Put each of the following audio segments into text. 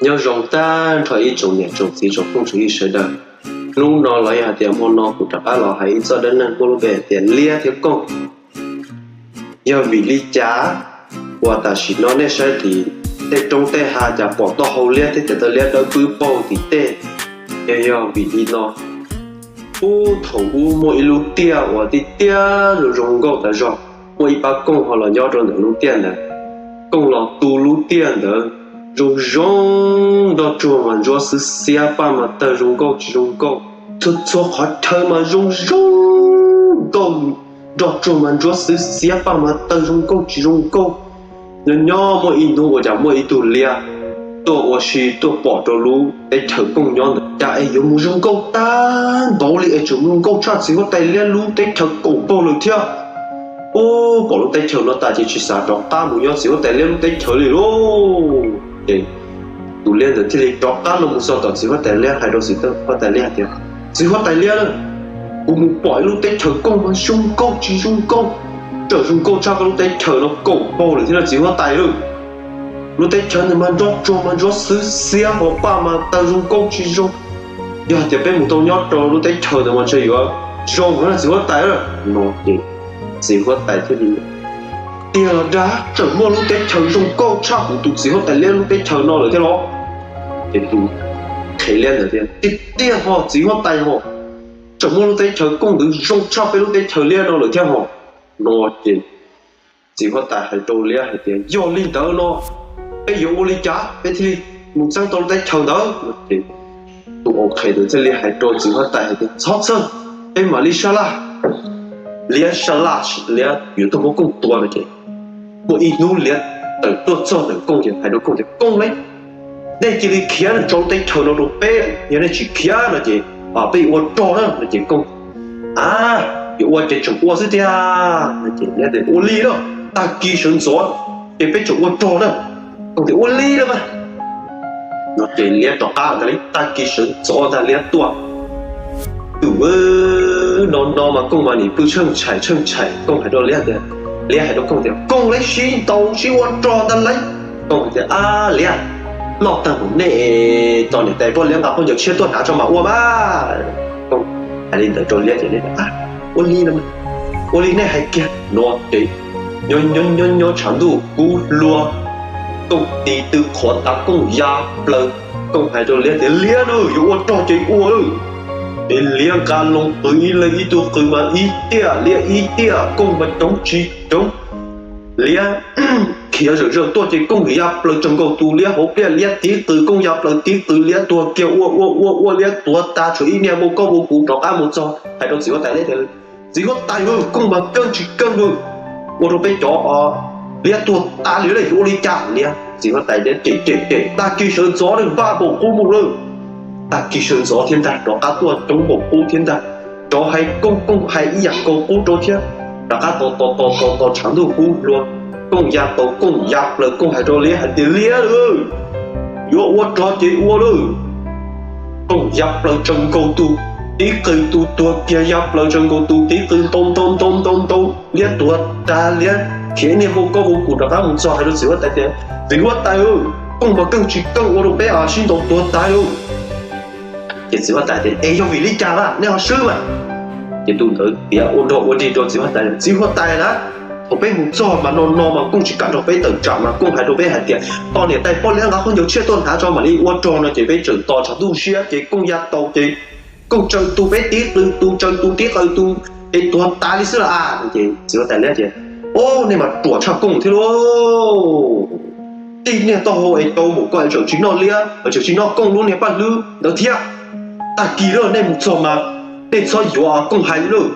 Nyob zoo tag nrho ib tsoom niam tsoom txiv tsoom phooj tsoom ywg sawv daws. Hnub no los yog hais tias hmo no kuv rov qab los hais ib txoj dab neeg muaj lub npe hais tias liab thiab kooj. Yog vim li cas uas tam sim no nej saib tim tej roob tej hav cas pom tau hau liab thiab cov taw liab dawb pwb paug tim tej? Yog, yog vim li no, puag thaum ub muaj ib lub tiaj uas tiaj tiaj zoo zoo nkauj tas zog, muaj ib pab kooj ho los nyob rau ntawm lub tiaj ntawd. Kooj los tu lub tiaj ntawd zoo zoo, nroj tsuag mas ntsuab xwb xiab, paj mas tawg zoo nkauj tsis zoo nkauj, txhua txhua qhov chaw mas zoo zoo nkauj, nroj tsuag mas ntsuab xwb xiab, paj mas tawg zoo nkauj tsis zoo nkauj. Nyob nyob muaj ib hnub ua cas muaj ib tug liab tuaj ua si tuaj pom rau lub teb chaws kooj nyob ntawd, cas es yuav mus zoo nkauj tag npaum li es tseem zoo nkauj tshaj txiv huab tais liab lub teb chaws kaum npaug lawm thiab. Ub, pom lub teb chaws no tas ces tsis xav rov qab mus nyob txiv huab tais liab lub teb chaws li lauj. Ces tus liab ntawd thiaj li rov qab los mus txog tom txiv huab tais liab hais rau txiv huab tais liab hais tias, Txiv huab tais liab, kuv mus pom ib lub teb chaws kooj mas zoo nkauj tsis zoo nkauj, tseem zoo nkauj tshaj koj lub teb chaws no kaum npaug lawm thiab no txiv huab tais lauj. Lub teb chaws ntawd mas nroj tsuag mas ntsuab xwb xiab, hauv paj mas tawg zoo nkauj tsis zoo. Yog hais tias peb mus tau nyob rau lub teb chaws ntawd mas ntshe yuav zoo no txiv huab tais no. Ces txiv huab tais thiaj li, Tiag los dag, tseem muaj lub teb chaws zoo nkauj tshaj kuv tus txiv huab tais liab lub teb chaws no lawm thiab los? Ces tus qhev liab ntawd tias, Tiag tiag ho txiv huab tais ho, tseem muaj lub teb chaws kooj ntawd zoo tshaj peb lub teb chaws liab no lawm thiab ho, no. Ces txiv huab tais hais rau liab hais tias, Yog li ntawd no peb yuav ua li cas peb thiaj li mus txeeb tau lub teb chaws ntawd? Ces tus qhev ntawd thiaj li hais rau txiv huab tais hais tias, Txhob txhawj, peb mam li sab laj. Liab sab laj, liab yuav tuaj muab kooj tua no ces muaj ib hnub liab tawm tuaj txog ntawm kooj ces hais rau kooj tias, Kooj lauj, nej cia li khiav tso lub teb chaws no rau peb, yog nej tsis khiav no ces peb yuav ua rog na no ces kooj, A, yuav ua ces tseem ua xwb tiag no ces liab tias, Ua li na, tag kis sawv ntxov ces peb tseem ua rog na. Kooj tias, Ua li na mas no ces liab rov qab ntag li, tag kis sawv ntxov ntag liab tuaj. Tus no no mas kooj mas nim pw tsheej tshais tsheej tshais, kooj hais rau liab tias, liab hais rau kooj tias, Kooj lauj, sib ntaus sib ua rog ntag lauj. Kooj tias, A, liab, noj tag mus nej tos niam tais poj liab nqa khaub ncaws tshiab tuaj hnav tso mam ua mas. Kooj hais li ntawd rau liab ces liab, Ua li no, ua li nej hais kiag no ces nyob nyob nyob tshav ntuj kub hluas, kooj tis tw qhuav tas kooj ya plaws. Kooj hais rau liab tias, Liab lauj, yuav ua rog ces ua lauj. Ces liab nqa loo qws ib leeg ib tug qws mas ib tiaj liab ib tiaj, kooj mas coob tsis coob. Liab khiav zawm zaws tuaj ces kooj ya plaws tsaws nkaus tus liab hauv pliaj, liab tib qws kooj ya plaws tib qws, liab tuag kiag ua ua ua ua liab tuag tas tshuav ib niag npau koj npau kuv rov qab mus txog hais rau txiv huab tais liab tias, Txiv huab tais, kooj mas keej tsis keej, ua rau peb cov liab tuag tas li lawm, yuav ua li cas? Liab, txiv huab tais liab cem cem cem, Tag kis sawv ntxov npaj npaum qub mus lawm. Tag kis sawv ntxov thiab ntag, rov qab tuaj coob npaum qub thiab ntag. Rov hais kooj, kooj hais ib yam nkaus qub rau thiab. Rov qab tos tos tos tos tshav ntuj kub hluas, kooj ya tau kooj ya plaws, kooj hais rau liab hais tias, Liab lauj, yuav ua rog ces ua lauj. Kooj ya plaws tsaws nkaus tus tib qws, tus tuag kiag ya plaws tsaws nkaus tus tib qws, ntau ntau ntau ntau ntau, liab tuag tas liab khiav niag npau koj npau kuv rov qab mus txog hais rau txiv huab tais tias, Txiv huab tais, kooj mas keej tsis keej, ua rau peb sib ntaus tuag tas lauj. Ces txiv huab tais tias, Es yog vim li cas na nej ho swb mas? Ces tus ntawd tias ua nrog ua dig rau txiv huab tais, Txiv huab tais na, thaum peb mus txog mas no no mas kooj tsis kam nrog peb tawm tsam mas kooj hais rau peb hais tias, Tos niam tais poj liab nqa khaub ncaws tshiab tuaj hnav tso mam li ua rog no ces peb tseem tos tshav ntuj siab ces kooj ya tau ces kooj tsaws tus peb tib qws, tus tsaws tus tib qws, tus ces tuag tas li xwb lauj. Ces txiv huab tais liab tias, Ob, nej mas ruam tshaj kooj thiab lauj. Tib niag taub hau es tau npaum koj es tseem tsis noj liab, tseem tsis noj kooj lub niag paj hlwb ntawd thiab. Tag kis lawm nej mus txog mas nej txhob yuav kooj hais lawm,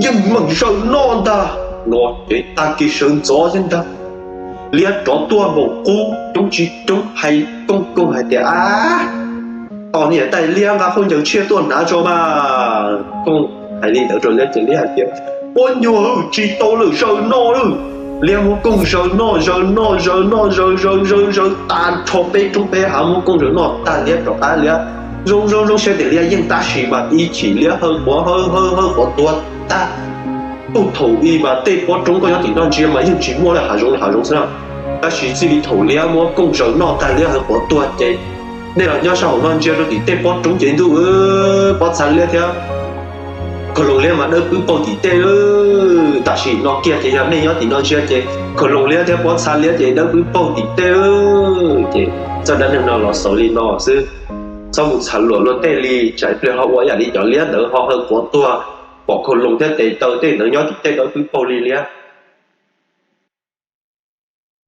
yeej meem zaws noj ntag. No ces tag kis sawv ntxov thiab ntag, liab rov tuaj npaum qub coob tsis coob hais kooj, kooj hais tias, Ab, tos niam tais liab nqa khaub ncaws tshiab tuaj hnav tso mas. Kooj hais li ntawd rau liab ces liab hais tias, Ua nyuag, tsis tau lawm, zaws noj lawm. Liab muab kooj zaws noj zaws noj zaws noj zaws zaws zaws zaws tas nrho peb roob peb hav, muab kooj zaws noj tag liab rov qab liab zoo zoo zoo siab tias liab yeej tab sis mas ib chim liab hawb quav hawb hawb hawb quav tuag tag. Puag thaum ub mas tej pob roob koj nyob tim noj ntsia mas yeej tsis muaj lawm, hav zoov hav zoov xwb na. Tab sis txij li thaum liab muab kooj zaws noj tag liab hawv quav tuag ces nej los nyob sab hauv no ntsia rau tim tej pob roob ces ntuj, pob txha liab thiab khau loos liab mas dawb pwb paug tim tej. Tam sim no kiag ces yog nej nyob tim no ntsia ces khau loos liab thiab pob txha liab ces dawb pwb paug tim tej. Ces txoj dab neeg no los xaus li no xwb. Txhob mus txham luam luag tej li, tsam ib pliag ho ua yam li cov liab ntawd ho hawv quav tuag, pom khau loos thiab tes taw tej ntawd nyob tim tej dawb pwb paug li liab.